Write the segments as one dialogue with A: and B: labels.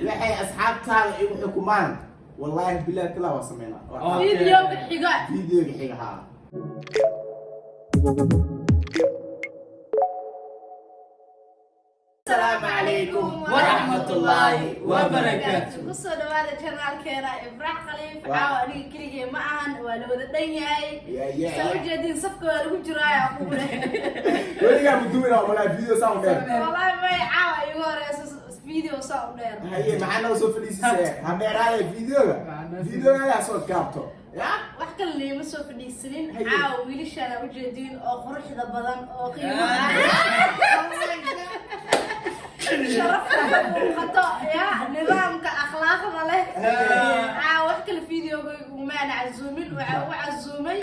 A: Waxay asxaabtaada igu xukumaan, wallaahi bilahi talaa waa sameynaa.
B: Okay.
C: Videoga xiga.
A: Videoga xiga, haa. Asalaamu calaykum
B: waraxmatullaahi wabarakaatu.
C: Kusoo dhawaada channelkeena Ibraax Khaliif. Caawa aniga keligee ma ahan, waa la wada dhan yahay. Saa ujeediin, safka waa lagu jiraaya kugu leh.
A: Weligaa muduwina walaa video saa u dheer.
C: Wallahi may, caawa igu horeysa video saa u dheer.
A: Haye, maxaa naga soo fadhiisisay? Ha dheeraaya videoga, videoga soo gaabto ya.
C: Wax kale liima soo fadhiisanin.
A: Haye.
C: Caawa wiilashaana ujeediin oo quruxda badan oo qiimaha sharafta ka muuqato ya nidaamka akhlaaqda leh. Caawa wax kale videoga umaana casuumin, waxaa ugu casuumay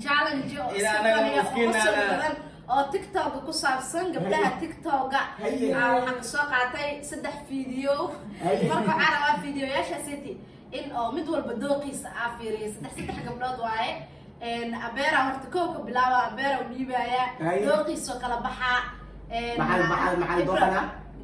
C: challenge oo
B: Ilaa
C: iska
B: anaga
C: fadhiya oo
B: miskiin
C: qosol
B: ana.
C: badan oo TikTok ku saabsan gabdhaha TikToka.
A: Haye.
C: Waxaan kasoo qaatay saddex video.
A: Haye.
C: Marka waxaa rabaa videoyaasha city in oo mid walba dooqiisa aa fiiriya. Saddex saddex gabdhood waaye. Abeera horta kow ka bilaaba, abeera u dhiibaya.
A: Haye.
C: Dooqiisoo kala baxaa.
A: Maxal
C: Ibra-
A: dooqana?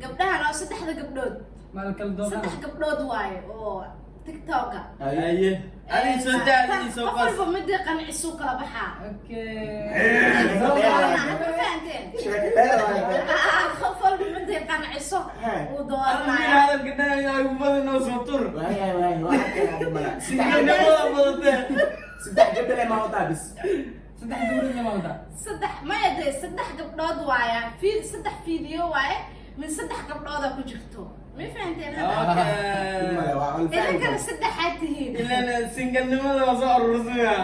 C: Gabdhahan oo saddexda gabdhood, saddex gabdhood waaye oo TikToka.
B: Haye, adii soo daa, adii soo
C: Qof
B: qas.
C: walba midii qancisuu kala baxaa. Hadda ma fahanteen?
A: Sheeko dheer waaye.
C: Qof walba midii qanciso uu
B: Adiga
C: dooranaya.
B: Hadalka dhan ay ugu badan oo soo tur.
A: Waay waay, waa kale mala.
B: Singalnimada badatee.
A: Saddex gabdho le ma wadaa bis?
C: Saddex maya dee, saddex gabdhood waaya. Saddex video waaye, min saddex gabdhooda ku jirto. Ma fahanteen hadda?
B: Okay.
A: Male waa on.
C: Idinkana saddexaad tihiin.
B: Ilaan singalnimada waa soo aruursanaya.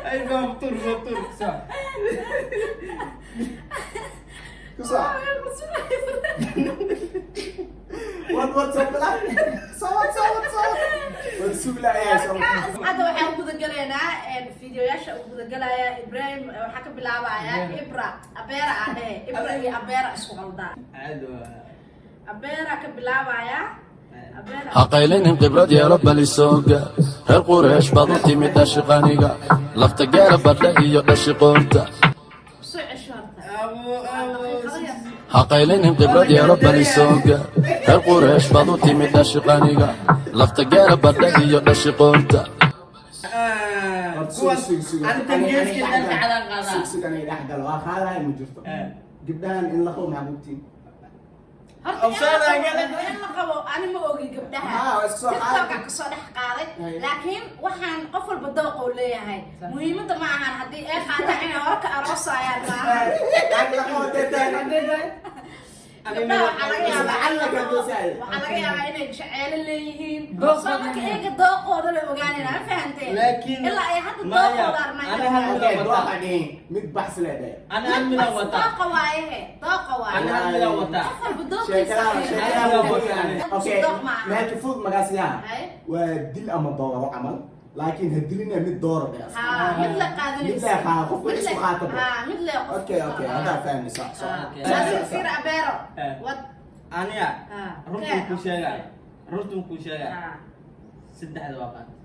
B: Ay, soo tur, soo tur.
A: Kusoo wad wad, soo bila, soo wad, soo wad, soo wad, wad suglaaya, soo wad.
C: Hadda waxaan gudagalaynaa videoyaasha uu gudagalaya Ibrahim. Waxaa ka bilaabaya Ibra, Abeera aa dhehe, Ibra iyo Abeera isku qaldaa.
B: Caadi waa.
C: Abeera ka bilaabaya, Abeera.
D: Ha qaylinin, khibrad yeelo, balisooga reer Qureesh baad u timid dhashiqaniga lafta gaara badha iyo dhashiqoorta.
C: Soo cesho horta.
B: Abu abu.
D: Ha qaylinin, khibrad yeelo, balisooga reer Qureesh baad u timid dhashiqaniga lafta gaara badha iyo dhashiqoorta.
B: Kuwaas anitan geeska dhanka cadaan qaadaa.
A: Sug sug, aniga dhex galo waa qaadahay ma jirto. Gabdhahan in la qabo maxaa gubtiin?
C: Horta
B: Afsaada gale.
C: in la qabo ani ma ogi gabdhaha.
A: Ah, waa iska soo qaaday.
C: TikToka kasoo dhex qaaday.
A: Haye.
C: Laakiin waxaan qof walba dooq uu leeyahay. Muhiimadda ma ahan haddii ay qaataan inay hore ka aroosayaan, maaha.
A: La qabo deetaan.
C: Gabdhaha waxaa laga yaabaa
A: Lacalla ka doosay.
C: waxaa laga yaabaa inay jeceelo leeyihiin.
E: Dooq
C: soo marka iyaga dooqooda la ogaanayna, ma fahanteen?
B: Laakiin
C: ilaa ay hadda
B: maya,
C: dooqooda arnay.
B: ana hal
A: Okay, dooqa dhihin mid baxs le dheh.
B: Ana hal midaan wataa.
C: Dooqa waaye, dooqa waaye.
B: Ana hal midaan wataa.
C: Qof walba dooqiisa.
A: Sheekada sheekada waa goyaan. Okay.
C: Dooq ma aha.
A: Meelka fudud magaasiyaha.
C: Haye.
A: Waa dil ama dooro camal, laakiin ha dilina, mid dooro dheh.
C: Ha, mid la qaadanaysa.
A: Mid la qaado, qofku
C: Mid
A: isku qaato.
C: Ha, mid la qof.
A: Okay, haddaa fahmi, sax sax.
B: Okay.
C: Adiga fiir, Abeero. Wad.
B: Aniga
C: Ah.
B: runtuu ku sheegay, runtuu ku sheegay.
C: Ah.
B: Saddexda waa qaatay.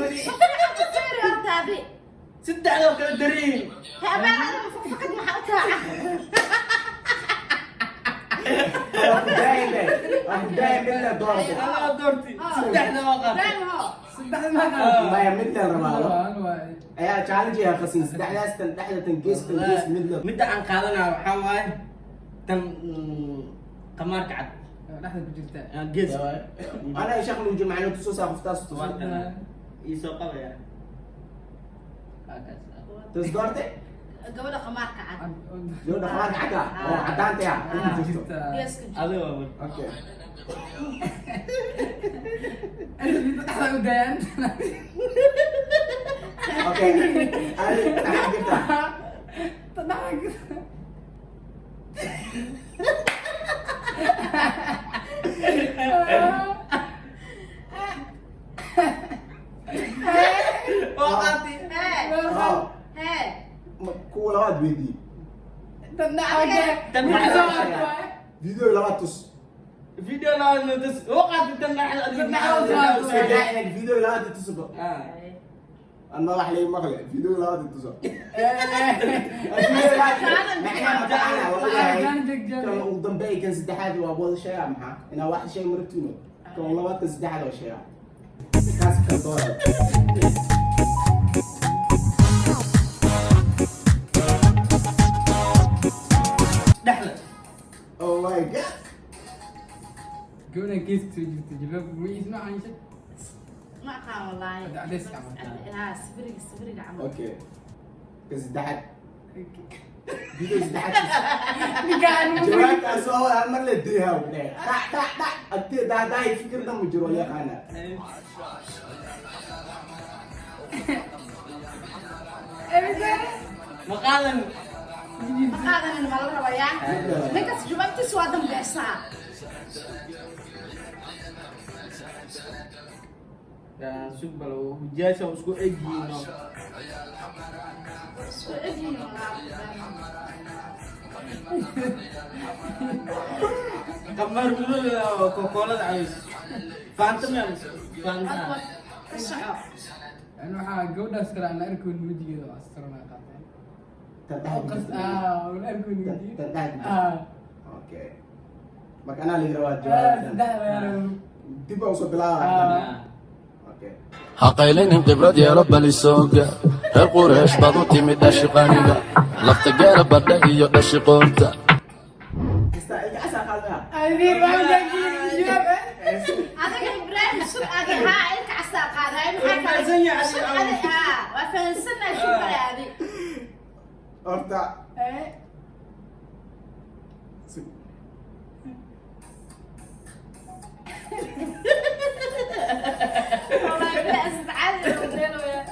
C: Fiiri horta adi.
B: Saddexda oo kala dariin.
C: He, Abeero, adiga fakfakad maxaa u taaca?
A: Waa ku daayay dheh. Waa ku daayay, mid la dooro dheh.
B: Anaa doorti, saddexda waa qaatay.
C: Ibrahim ho.
A: Maya, mid la rabaa ayaa challenge yaa qasin saddexdaas, tan dhexda, tan gees, tan gees, mid la.
B: Midda aan qaadanaya waxaa waaye tan qamaarka cad. Ah, gees.
A: Ana sheekh nuujin macna tusoo saa qoftaas tusoo.
B: Waa tan ii soo qabaya. Waa kaas.
A: Tus doorte.
C: Gabadha khamaarka cad.
A: Gabadha khamaarka cad ah oo cadaanta ah inta jirto.
C: Geeska jirta.
B: Adiga waa marka.
A: Okay. Okay, adi dhaxal jirta.
B: Waa qaatay.
C: Hee.
A: Oh,
C: Hee.
A: Kuwa labaad weydii.
B: Tan dhexda.
A: Video labaad tus.
B: Video labaad ma tus? Waa qaatay tan dhexda adiga.
E: Tan dhexda waa
A: Iska daa inaad video labaad tusubo.
B: Ah.
A: Anna wax lay maqle, video labaad tuso. Video labaad macnaha mataqaana wallahi. Kan ugu dambeeya, kan saddexaad waa wada sheegaa. Maxaa inaa wax sheeg marabtino? Kan labaad, kan saddexaad waa sheegaa. Kaas kan doora.
B: Dhexda.
A: Oh my God.
E: Gabadhan geeska soo jirta, jilbaabka magaciisa ma caanishay?
C: Ma aqaan wallaahi.
E: Cadeys camal.
C: Ha, sibiriga, sibiriga camal.
A: Okay, kan saddexaad, video saddexaad.
E: Ninkaan.
A: Jawaabtaas oo hal mar la diihaa u dheh, dhac dhac dhac, agtee daadaay, fikir dhan ma jiro, la yaqaana.
B: Ma qaadan.
C: Ma qaadanin, ma la rabayaa? Ninkaas jawaabtiisa waa dambeysaa.
B: Sug bal, wajiyaasha isku eg yihiin.
C: Isku egyihiin wallaahi.
B: Qamaar madowda oo kokoolada caweys, Fanta miya mise Fanta?
C: Ka soco.
E: Yani waxaa gabadhaas kale aan la arkoon wejigeeda oo asturan ay qaateen.
A: Tan
E: Oo
A: dhexda
E: qas
A: jirta.
E: Ah, la arkoon wejigeeda.
A: Tan dhexda jirta.
E: Ah.
A: Okay, marka anaa laga rabaa jawaabtan.
E: Saddex laga.
A: Dib baa usoo bilaabaa.
E: Ah.
A: Okay.
D: Ha qaylinin, khibrad yeelo, balisooga. Reer Qureesh baad u timid dhashiqaniga, lafta geela badha iyo dhashiqoonta.
A: Kasta ilka asaa qaadaya.
E: Adiir waa jawaab.
C: Adiga Ibraahim, sug adi. Haa, ilka casaa qaaday. Maxaa
B: Waa fahansan yahay.
C: Sug adi. Haa, waa fahansannahay. Sug kale adi.
A: Horta
E: Eh.
C: Wallaahi bilaa asad caadi loo deenaya.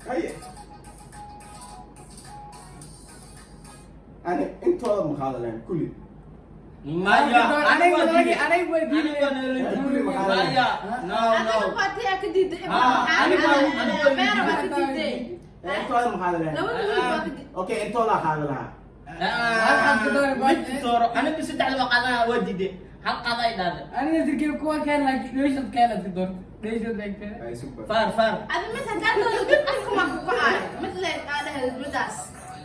A: Haye, ani intooda ma qaadan lahayn kulli.
B: Maya.
E: Aniga aniga waa diiday.
B: Maya, no, no.
C: Adiga waa tii aa ka diiday.
B: Ah, aniga
C: Beera baa ka diiday.
A: Intooda ma qaadan lahayn.
C: Labada wiil baa ka diiday.
A: Okay, intooda qaadan lahaa.
B: Mid dooro. Aniga saddexda waa qaadanaa, waa diiday. Hal qaada ay dhahday.
E: Aniga tirkii kuwa keen, laakiin dheeshad keen aad doortay. Dheeshad ay keen.
A: Ay, super.
B: Faar faar.
C: Adi mid haddaad doodatid, afka maa ku go-aayo. Mid le aa dhahayd midaas.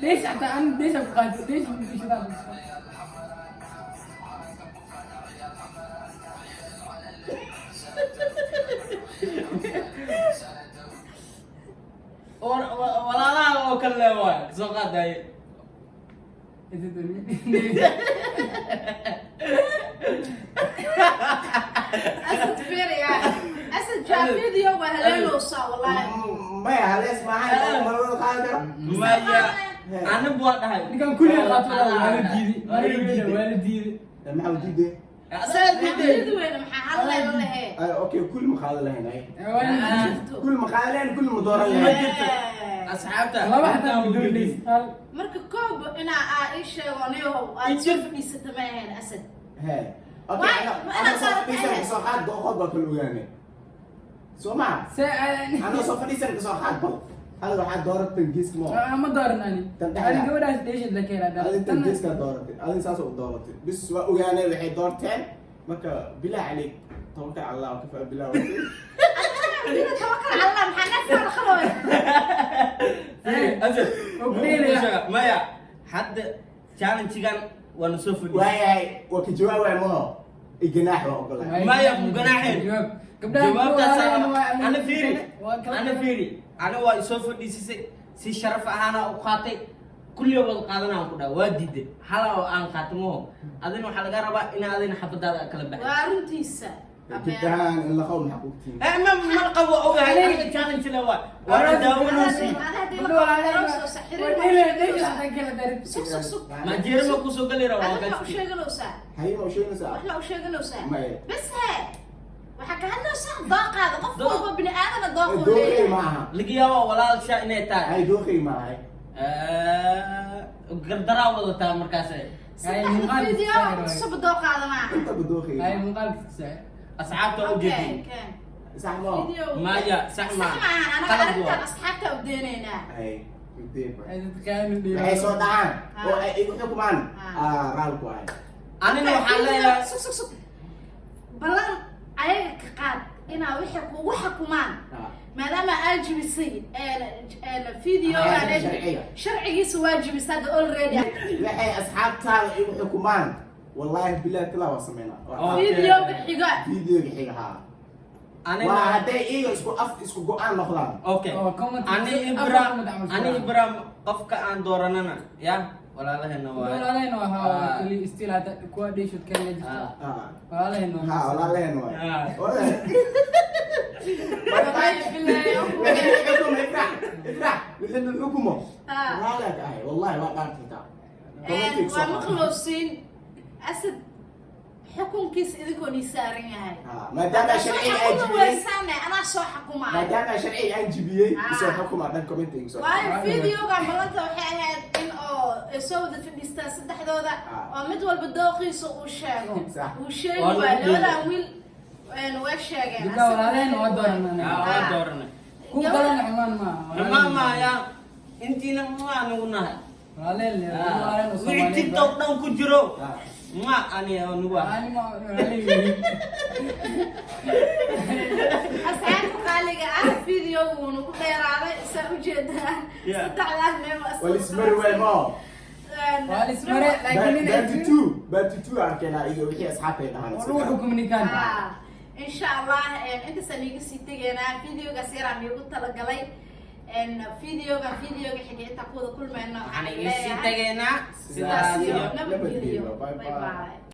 E: Dheesh xataa ani dheesha ku qaatay. Dheesh dheeshada.
B: Walaalaha oo kale le waay kasoo qaadaye.
C: Asad fiiriya, Asad jaafidiyo waa haleelowsaa wallaahi.
A: Maya, halees maahan, ma wada qaadan karo.
B: Maya, anigu waa dhahay.
E: Ninkan kulli qaato waa la diiday. Waa la diiday. Waa la diiday.
A: Maxaa u diiday?
B: Asaa diiday.
C: Diidi weyne, maxaa hal leelo lehee?
A: Ay, okay, kulli ma qaadan lahayn. Ay,
E: Waa la diiday.
C: Jirto.
A: kulli ma qaadan lahayn, kulli ma dooran
B: Ma
A: lahayn.
B: jirto. Asxaabta.
E: Laba xataa ma doonaysa. Hal.
C: Marka koob inaa aa ii sheego niyahow aad soo fadhiisata ma ahayn, Asad.
A: He, okay.
C: Waay,
A: ana
C: ma
A: ana
C: inaad
A: soo
C: qaadan
A: fadhiisan
C: lahayn.
A: kasoo qaad, dooqood baa kala ogaanay, soo maha?
E: Se
A: Anoo soo fadhiisan kasoo qaad. Bal hada waxaad dooratay geeska ma?
E: Ma dooran ani.
A: Tan dhexda.
E: Ani gabadhaas dheeshad la keenaa.
A: Adi tan geeskaa dooratay, adi saas u dooratay. Bis waa ogaanay waxay doorteen. Marka bilaa caleyk, tawakal cala Allah, kafaa bilaa wakiil.
C: Dina tawakal cala Allah, maxaa naftaada qalooy?
B: Asad.
E: Ogdheelaya.
B: Maya, hadda challenge-gan waana soo fadhiyay.
A: Waayahay, waa ka jawaabaya maho, iganaax waa ogolahay.
B: Maya, mu ganaaxeen.
E: Jawaab. Gabdhaha
B: Jawaabtaas
E: kuwa
B: ana fiiri, ana fiiri, ana waa isoo fadhiisisay, si sharaf ahaana u qaatay. Kulliga wada qaadanaan ku dhaha, waa diiday. Hala oo aan qaato maho. Adina waxaa laga rabaa in adina xabadaada kala baxay.
C: Waa runtiisa.
A: Gabdhahan in la qabo maxaa kugtiin?
B: Eh, ma qabo, ogahay. Aniga challenge le waa waana daawanaysi.
C: Sug, sug, sug.
B: Ma jeerma kusoo gali rabaa.
C: Adiga waxaa u sheeganaysaa.
A: Haye, ma u sheegaysaa?
C: Wax la u sheeganaysaa.
A: Maya.
C: Bas hee, waxaa ka hadlaysaa dooqaada. Qof walba bini aadama dooq uu
A: Dooqay
C: leeyahay.
A: ma aha.
B: Laga yaabaa walaalsha inay tahay.
A: Hay, dooqay ma ahay.
B: Gardaraa wadataa markaas.
C: Saddexda video tusaba dooqaada maaha.
A: Intaba dooqay.
E: Ay muuqaalka tusaa.
B: Asxaabta u
C: Okay,
B: jeedin.
C: okay.
A: Sax ma?
C: Video.
B: Maya, sax
C: sax
B: ma
C: maaha. Anaga
B: qalad
C: arrintan
B: waa.
C: asxaabta u deenaynaa.
A: Hay, udee.
E: Ay dadkaan u dheelay.
A: Waxay soo dhacaan oo ay igu xukumaan.
C: Ah.
A: Ah, raal ku ahay.
B: Anina waxaan leeyahay
C: Sug, sug, sug. Ballan ayaga ka qaad. Inaa wixii kugu xukumaan, maadaama aad jibisay video.
A: Sharciga.
C: Sharcigiisa waa jibisay hadda already.
A: Waxay asxaabtaada igu xukumaan, wallahi billahi talaa waa sameynaa.
B: Okay.
C: Videoga xiga.
A: Videoga xiga, haa.
B: Anina
A: Waa hadday iyaga isku af isku go-aan noqdaan.
B: Okay.
E: Oo, comment-
B: Ani
E: afar
B: Ibra,
E: comment camal
B: ani
E: soo.
B: Ibra, qofka aan dooranana ya walaalahena waay.
E: Walaalaheen waa
B: Ah.
E: kali still hadda kuwa dhishod kale jirta.
B: Ah.
E: Walaalaheen waa.
A: Ha, walaalaheen waay.
B: Ah.
C: Wallahi billahi.
A: Wixii xukumo, Ifrax, Ifrax, wixii xukumo. Walaalaha ka ahay, wallahi waa dhaartay.
C: Waa maqlowsiin Asad xukunkiisa idinkoo nii saaran yahay.
A: Maadaama sharciga aan
C: Xukumi
A: jibiyey.
C: weysaane, anaa soo xukumaayo.
A: Maadaama sharciga aan jibiyey, isoo xukuma dhan commentiga soo.
C: Waayo videogan balanta waxay ahayd in oo ay soo wada fadhiistaan saddexdooda oo mid walba dooqiisa uu sheego. Uu sheegi
B: Waa
C: waayo
B: lagu
C: labadan wiil way sheegeen.
E: Gabdhaha walaalaheen waa dooranaa.
B: Ah, waa dooranay.
E: Kuwa kalena xumaan maaha.
B: Xumaan maaya, intiina maa nagu nahay.
E: Walaalaheen le, walaalaheen oo
B: Wixii
E: Soomaaliyeed.
B: TikTok dhan ku jiro ma ani oo nagu ah.
E: Ani ma walaalaheen yihiin.
C: Asxaabta qaaliga ah, video wuu nagu dheeraaday, saa ujeedaan. Saddexdaas meel waa
A: Wal ismari waay mo.
E: Waa la ismare, laakiin nin
A: Part two, part two arkeenaa iyo wixii asxaabtay dhahaan.
E: oo lagu xukumo ninkaan.
C: Ah, insha Allah intaasaan iiga sii tegaynaa. Videogaas yaraan iigu talagalay. Videoga videoga xigay intaan ku wada kulmayno,
B: Waxaan
C: waxaan
B: iga sii
C: leeyahay
B: tegaynaa
C: sidaas
B: sidaas
C: iyo
B: iyo
C: nabadgelyo.
A: Bye
C: Bye
A: bye.
C: bye.